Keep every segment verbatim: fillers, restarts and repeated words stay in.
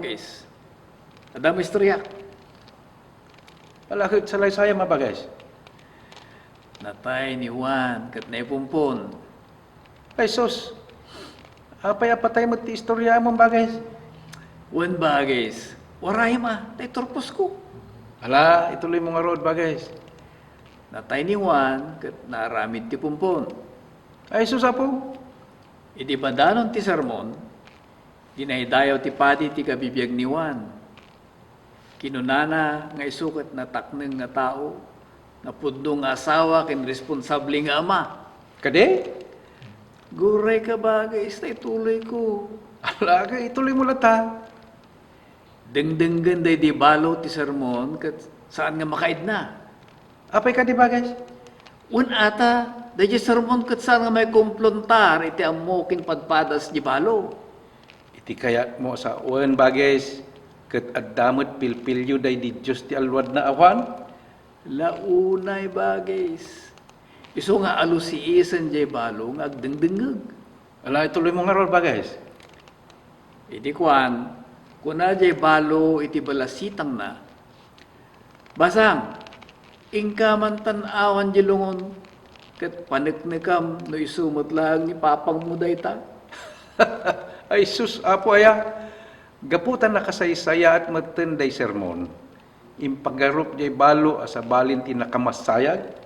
Bagis. Adda mo istorya? Ala, ket salaysayam a bagis. Natay ni Juan ket naipumpon. Ay sus! Apay a patay met ti istoryaam, bagis? Wen, bagis. Warayem a, ta iturposko. Ala, ituloy mo ngarud, bagis. Natay ni Juan ket naaramid ti pumpon. Ay sus, Apo! Idi badanon ti sermon, dinaydayaw ti padi ti kabibiag ni Juan. Kinunana nga isu ket natakneng nga tao, napudno nga asawa ken responsable nga ama. Kadi? Gurayka, bagis, ta ituloyko. Ala, ket ituloy mo latta. Dengdenggen daydi balo ti sermon ket saan nga makaidna. Apay kadi, bagis? Wen ata, daydi sermon ket saan nga maikumprontar iti ammo ken padpadas di balo. Iti kayatmo a sawen, bagis, ket adda met pilpilio daydi Dios ti alluadna a Juan? La unay, bagis. Isu nga alusiisen jay balo nga agdengdengngeg. Ala, ituloy mo ngarud, bagis. Idi kuan, kuna jay balo iti balasitangna, "Basang, inka man tan-awan jay lungon, ket paneknekam no isu met laeng ni papangmo dayta." Ay sus, Apo aya! Gapu ta nakasaysayaat metten day sermon, impagarup jay balo a sabalin ti nakamasayag.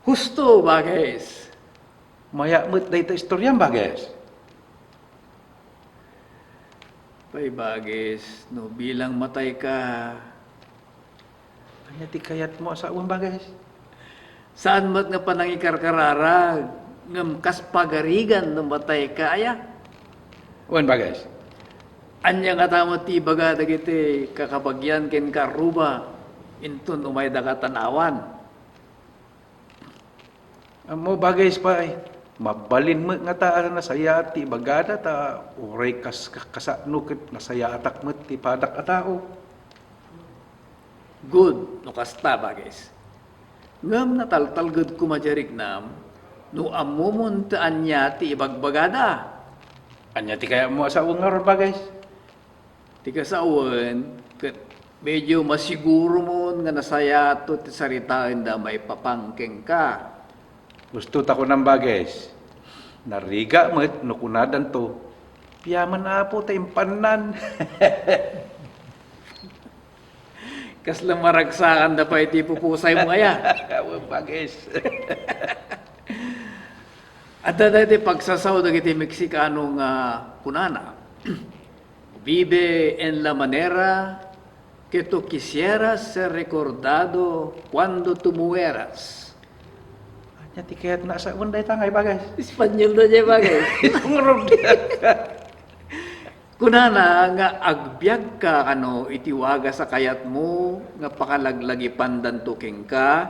Husto, bagis. Mayak met dayta istoriam, bagis. Pay, bagis, no bilang matayka. Ania ti kayatmo a sawen, bagis? Saan met nga panangikarkararag, ngem kas pagarigan no matayka aya? Wen, bagis. Ania ngata met ti ibaga dagiti kakabagian ken karruba inton umaydaka tan-awan? Ammo, bagis pay, mabalin met ngata a nasayaat ti ibagada ta uray kas-, kasano ket nasayaatak met ti padak a tao. Good no kasta, bagis. Ngem nataltalged koma jay riknam no ammomon ta ania ti ibagbagada. Ania ti kayatmo a sawen ngarud, bagis? Ti kasawen, ket medio masiguromon nga nasayaato ti saritaenda maipapan kenka. Husto ta kunam, bagis, narigat met no kunadanto, "Piaman, Apo, ta impannan." Kasla maragsakanda pay ti pupusaymo aya. Awan, bagis. Adda daydi pagsasao dagiti Meksikano nga kunana, "Vive en la manera que tú quisieras ser recordado cuando tú mueras." Ania ti kayatna a sawen dayta nga ibagis? Espanyolda jay bagis. Ngarud. Kunana nga agbiagka kano iti wagas a kayatmo nga pakalaglagipandanto kenka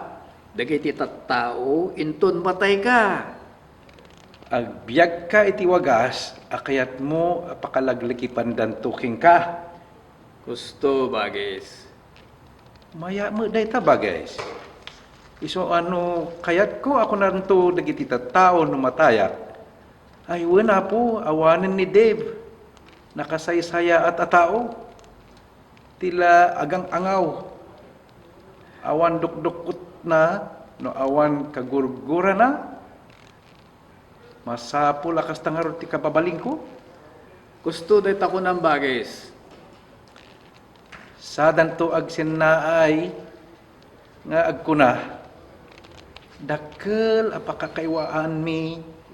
dagiti tattao inton matayka. Agbiagka iti wagas a kayatmo a pakalaglagipandanto kenka. Husto, bagis. Mayak met dayta, bagis. Isu a no kayatko a kunanto dagiti tattao no matayak, "Ay wen, Apo, awanen ni Dave, nakasaysayaat a tao. Ti la agang-angaw, awan dukdukkotna no awan kagurgurana." Masapul a kasta ngarud ti kababalinko? Husto dayta kunam, bagis. Sadanto agsennaay nga agkuna, "Dakkel a pakakaiwaanmi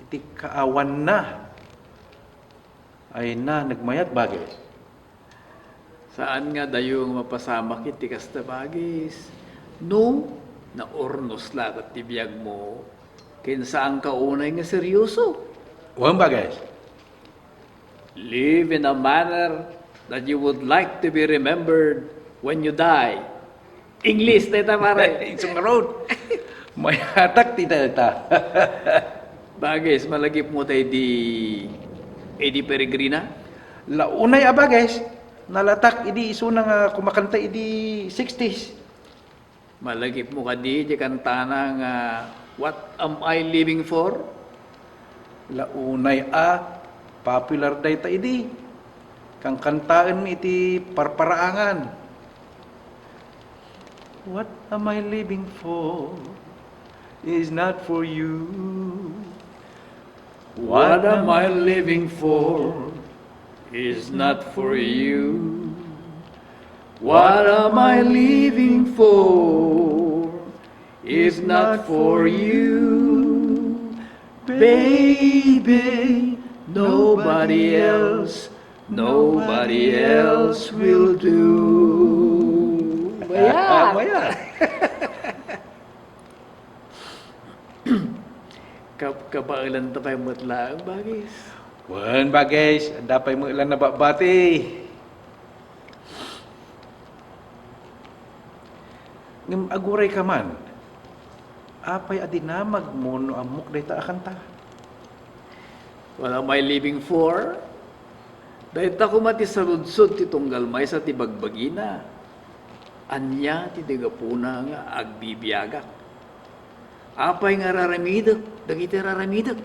iti kaawanna." Ay na, nagmayat, bagis. Saan nga dayo nga mapasamak iti kasta, bagis. No, naurnos laket ti biagmo, ken saanka unay nga seryoso. Wen, bagis. Live in a manner that you would like to be remembered when you die. English dayta, pare. Isu ngarud. Mayatak ti dayta. Bagis, malagipmo daydi Eddie Peregrina? La unay a bagis, nalatak idi isuna nga kumakanta idi sixties. Malagipmo kadi ti kantana nga "What Am I Living For?" La unay a popular dayta idi. Kankantaenmi iti parparaangan. What am I living for is not for you. What am I living for is not for you. What am I living for is not for you. Baby, nobody else, nobody else will do. Ayan. Ayan. Kab-, kabaelan ta pay met laeng, Bagis. Wen, Bagis, adda pay met la nababati. Ngem aguray ka man, apay a dinamagmo no ammok dayta a kanta? What am I living for? Dayta koma ti saludsod ti tunggal maysa ti bagbagina. Ania ti di gapuna nga agbibiagak? Apay nga raramidek dagiti raramidek?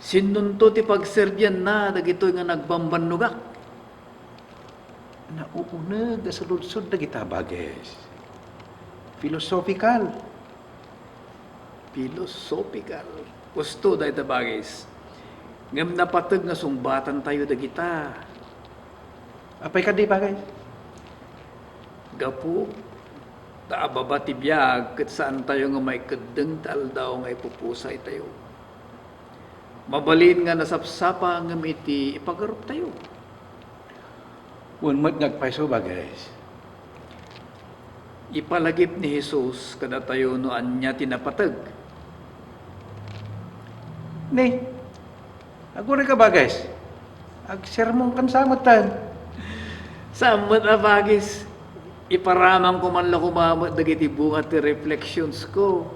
Sinonto ti pagserbianna dagitoy nga nagbambannogak? Nauuneg a saludsod dagita, Bagis. Philosophical. Philosophical. Husto dayta, Bagis. Ngem napateg nga sungbatantayo dagita. Apay kadi, Bagis? Gapu ta ababa ti biag ket saantayo nga maikeddeng ti aldaw nga ipupusaytayo. Mabalin nga nasapsapa ngem iti ipagaruptayo. Wen met nga agpayso, Bagis. Ipalagip ni Jesus kadatayo no ania ti napateg. Ni, aguray ka, Bagis. Agsermon kan sa metten. Saan met a, Bagis. Iparamanko man la koma met dagiti bunga ti reflections ko.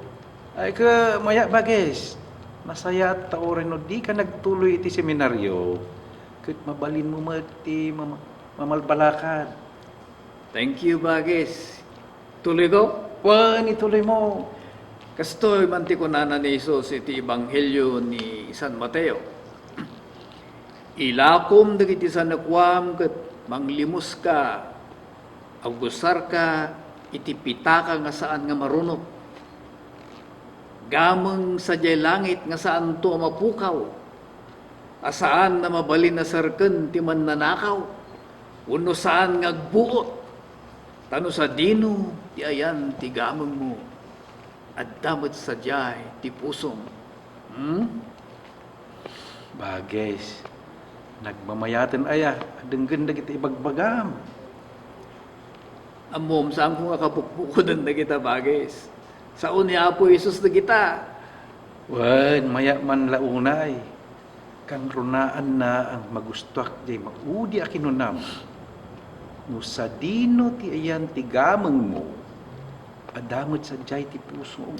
Ay, ka, maya, Bagis. Nasayaat ta uray no di ka nagtuloy iti seminario, ket mabalinmo met ti mama-, mamalbalakad. Thank you, Bagis. Tuloyko? Wen, ituloymo. Kastoy man ti kunana ni Jesus iti Ebanghelio ni San Mateo, "Ilakom dagiti sanekuam ket manglimuska, agusarka iti pitaka nga saan nga marunot. Gameng sadiay langit nga saanto a mapukaw, a saan a mabalin a serken ti mannanakaw, wenno saan nga agbuot. Ta no sadino ti ayan ti gamengmo, adda met sadiay ti pusom." Hmm? Bagis, nagmamayaten aya a denggen dagiti ibagbagam. Ammom, saanko nga kabukbukoden dagita, Bagis. Sao ni Apo Jesus dagita. Wen, maya man la unay. Kangrunaanna a magustuak diay maudi a kinunam. No sadino ti ayan ti gamengmo, adda met sadiay ti pusom.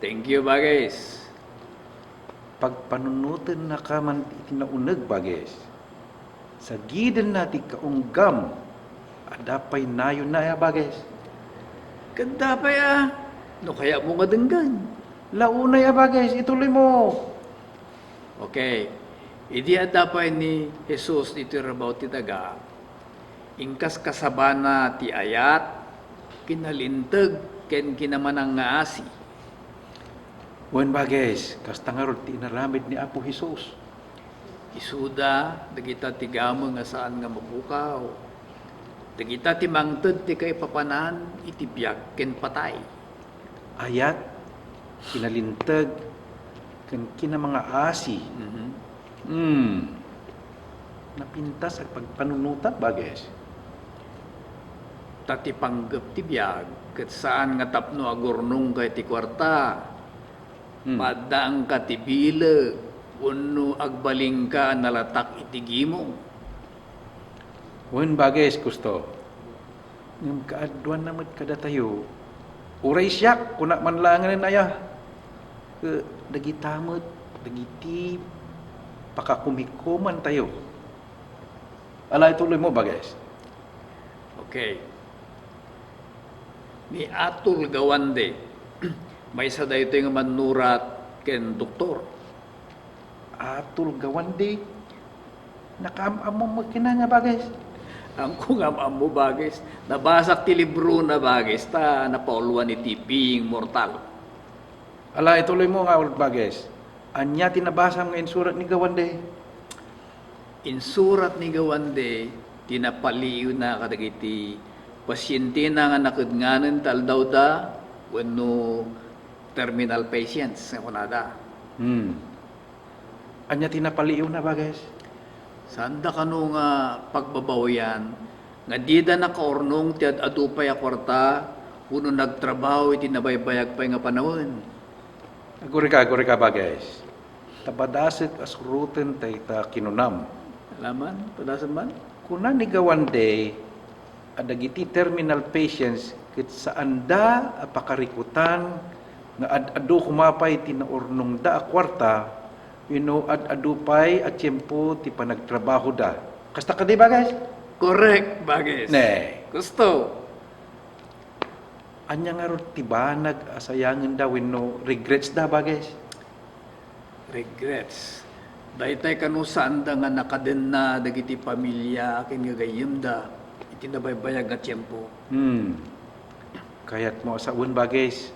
Thank you, Bagis. Pagpanunotennaka man iti nauneg, Bagis. Sagidenna ti kaunggam, adda pay nayona a, Bagis. Ket dapay a, no kayatmo nga denggen. La unay a, Bagis, ituloymo. Okay. Idi adda pay ni Jesus iti rabaw ti daga, inkaskasabana ti ayat, kinalinteg, ken kinamanangngaasi. Wen, Bagis, kasta ngarud ti inaramid ni Apo Jesus. Isuda dagita ti gameng a saan nga mapukaw, dagita ti mangted ti kaipapanan iti biag ken patay. Ayat, kinalinteg, ken kinamangaasi. Mhm. Hmm. Napintas a pagpanunotan, Bagis. Ta ti panggep ti biag ket saan nga tapno agurnongka iti kuarta. Hmm. Paddaanka ti bileg wenno agbalinka a nalatak iti gimong. Wen, Bagis, husto. Ngem kaaduanna met kadatayo, uray siak, kuna man laengen aya. Ket dagita met dagiti pakakumikumantayo. Ala, ituloymo, Bagis. Okay. Ni Atul Gawande, maysa daytoy nga mannurat ken doktor. Atul Gawande, Nakaam-ammom met kenka, Bages? Amko nga am-ammo, Bages. Nabasak ti librona, Bages, ta napauluan iti being mortal. Ala, ituloymo ngarud, Bages. Ania ti nabasam nga insurat ni Gawande? Insurat ni Gawande ti napaliiwna kadagiti pasientena nga nakednganen ti aldawda wenno terminal patients nga kunada. Hmm. Ania ti napaliiwna, Bages? Saanda kano nga pagbabawian nga dida nakaurnong ti ad-adu pay a kuarta wenno nagtrabaho iti nabaybayag pay nga panawen. Agurika, agurika, Bages. Ta padasek a suroten dayta kinunam. Alaman, padasek man? Kuna ni Gawande a dagiti terminal patients ket saanda a pakarikutan nga ad-adu koma pay ti naurnongda a kuarta wenno ad-adu pay a tiempo ti panagtrabahoda. Kasta kadi, Bages? Correct, Bages. Ne. Gusto. Ania ngarud ti banag a sayangenda wenno regrets da, Bages? Regrets. Daytay kano saanda nga nakadenna dagiti pamilia ken gagayyemda iti nabaybayag nga tiempo. Hmm. Kayatmo a sawen, Bages,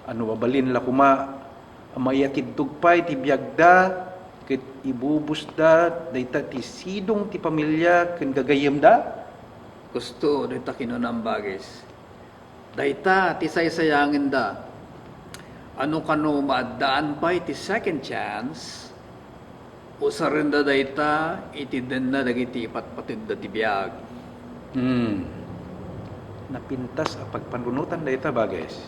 a no mabalin la koma a maiatiddog pay ti biagda ket ibubusda dayta ti sidong ti pamilia ken gagayyemda? Gusto dayta kinunam, Bages. Dayta ti saysayangenda. A no kano maaddaan pay ti second chance, usarenda dayta iti denna dagiti ipatpategda ti biag. Hmm. Napintas a pagpanunotan dayta, Bages.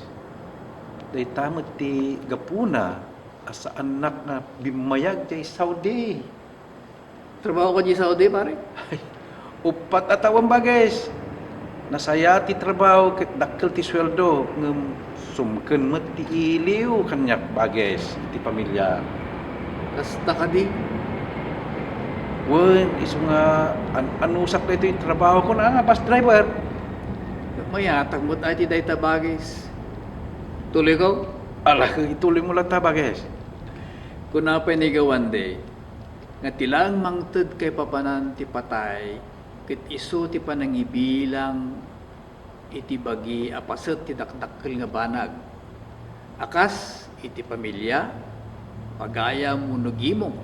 Dayta met ti gapuna a saannak nga bimmayag diay Saudi. Trabaho ka diay Saudi, pare? Ay, uppat a tawen, Bages. Nasayaat ti trabaho ket dakkel ti sueldo, ngem sumken met ti iliw kaniak, Bages, ti pamilia. Kasta kadi? Wen, isu nga an-anusak daytoy trabahokon a nga bus driver. Mayatag met ay ti dayta, Bages. Tuloyko? Ala, ituloymo latta, Bages. Kuna pay ni Gawande, nga ti laeng mangted kaipapanan ti patay ket isu ti panangibilang iti bagi a paset ti dakdakkel nga banag, a kas iti pamilia, pagayam wenno gimong.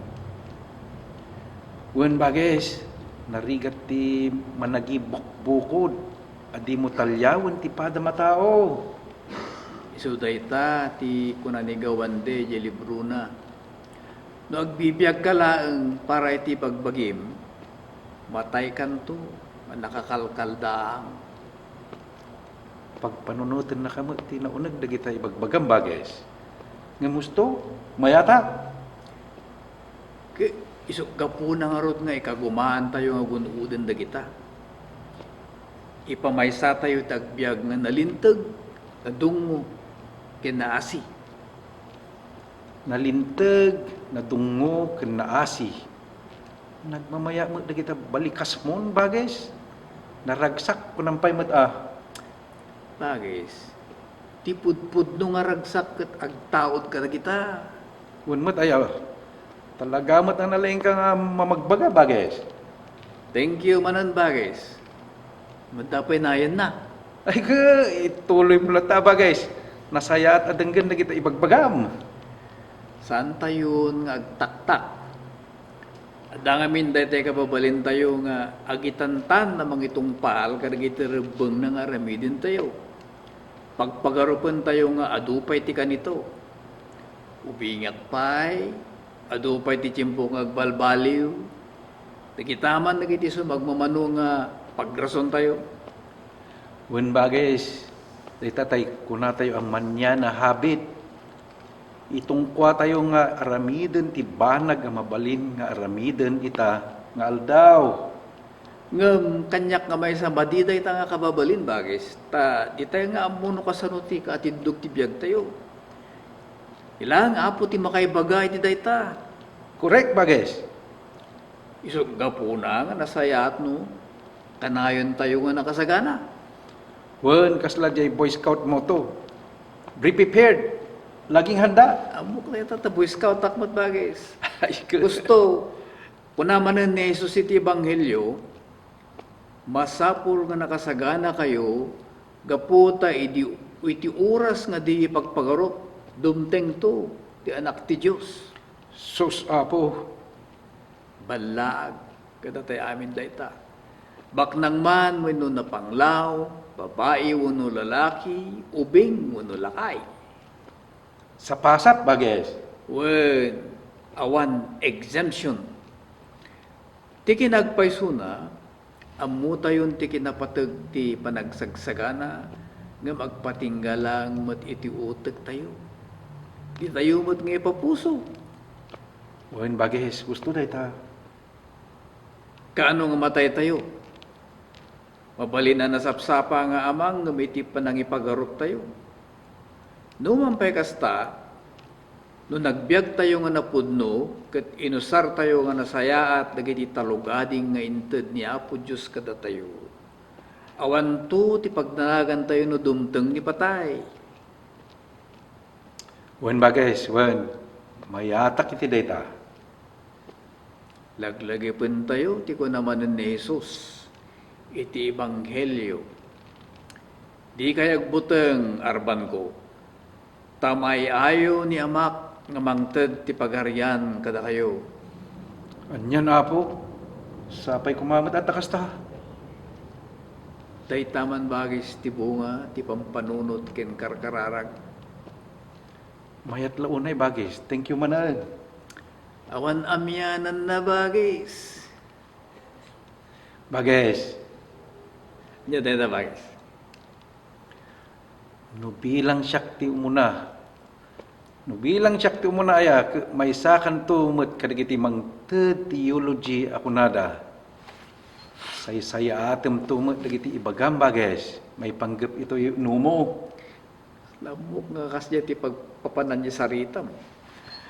Wen, Bages, narigat ti managibukbukod a dimo taliawen ti padam a tao. Isu dayta ti kuna ni Gawande idiay librona. No agbibiagka laeng para iti bagbagim, mataykanto a nakakalkaldaang. Pagpanunotennaka met ti nauneg dagita ibagbagam, Bages. Ngem husto, mayatak. Ket isu gapuna ngarud nga ikagumaantayo nga gun-oden dagita. Ipamaysatayo ti agbiag nga nalinteg, nadungngo, ken naasi. Nalinteg, nadungngo, ken naasi. Nagmamaya met dagita balikasmon, Bages. Naragsak, kunam pay met a. Bages, ti pudpudno nga ragsak ket agtaud kadagita. Wen met aya, talaga met a nalaingka nga mamagbaga, Bages. Thank you manen, Bages. Madda pay nayenna. Ay, ke, ituloymo latta, Bages. Nasayaat a denggen dagita ibagbagam. Saantayon nga agtaktak. Adda ngamin daytay kababalintayo nga agitantan a mangitungpal kadagiti rebbengna nga aramidentayo. Pagpagarupentayo nga adu pay ti kanito. Ubingak pay, adu pay ti tiempo nga agbalbaliw. Dagita man dagiti sumagmamano nga pagrasontayo. Wen, Bages, dayta tay kunatayo a manian a habit. Itungkuatayo nga aramiden ti banag a mabalin nga aramiden ita nga aldaw. Ngem kaniak nga maysa madi dayta nga kababalin, Bages, ta ditayo nga ammo no kasano ti kaatiddog ti biagtayo. Ilaeng Apo ti makaibaga iti dayta. Korek, Bages. Isu gapuna nga nasayaat no kanayontayo nga nakasagana. Wen, kasla diay Boy Scout motto. Be prepared. Laging handa. Ammok dayta ta Boy Scout ak met, Bages. Ay, ko- Gusto. Kuna manen ni Jesus iti Ebanghelio, "Masapul nga nakasaganakayo gapu ta idi, iti oras nga di ipagpagarup, dumtengto ti Anak ti Dios." Sus, Apo! Ballaag kadatayo amin dayta. Baknang man wenno napanglaw, babai wenno lalaki, ubing wenno lakay. Sapasap, Bages. Wen, awan exemption. Ti kinagpaysona, ammotayon ti kinapateg ti panagsagsagana, ngem agpatingga lang met iti utektayo. Ditayo met nga ipapuso. Wen, Bages, husto dayta. Kaano nga mataytayo? Mabalin a nasapsapa nga amang ngem iti panangipagaruptayo. Numan pay kasta, no nagbiagtayo nga napudno ket inusartayo nga nasayaat dagiti talug-ading nga inted ni Apo Dios kadatayo, awanto ti pagdanagantayo no dumteng ni patay. Wen, Bages, wen, mayatak iti dayta. Laglagipentayo ti kuna manen ni Jesus iti Ebanghelio, "Dikay agbuteng, arbanko, ta maay-ayo ni Amak nga mangted ti Pagarian kadakayo." Anian, Apo? Sapay koma met a ta kasta. Dayta man, Bages, ti bunga ti pampanunot ken karkararag. Mayat la unay, Bages. Thank you manen. Awan amiananna, Bages. Bages. Ania dayta, Bages? No bilang siak ti umuna, no bilang siak ti umuna aya, ke-, maysakanto met kadagiti mangted ti eulogy a kunada. Saysayaatemto met dagiti ibagam, Bages. Maipanggep itoy numo. Lammok nga kasdiay ti pagpapanan ni saritam.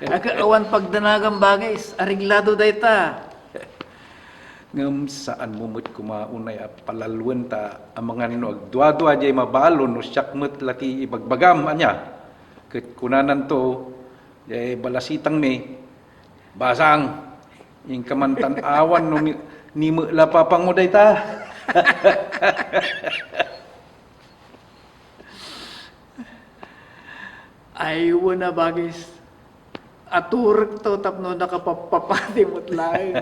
Aga, awan pagdanagam, Bages. Areglado dayta. Ngem saanmo met koma unay a palaluen ta amangan no agduadua diay mabalon no siak met la ti ibagbagam, ania? Ket kunananto, diay balasitangmi, "Basang, inka man tan awan no ni, ni met la papango dayta." Ay, wen a, Bages. Aturekto tapno nakapappapati met laeng.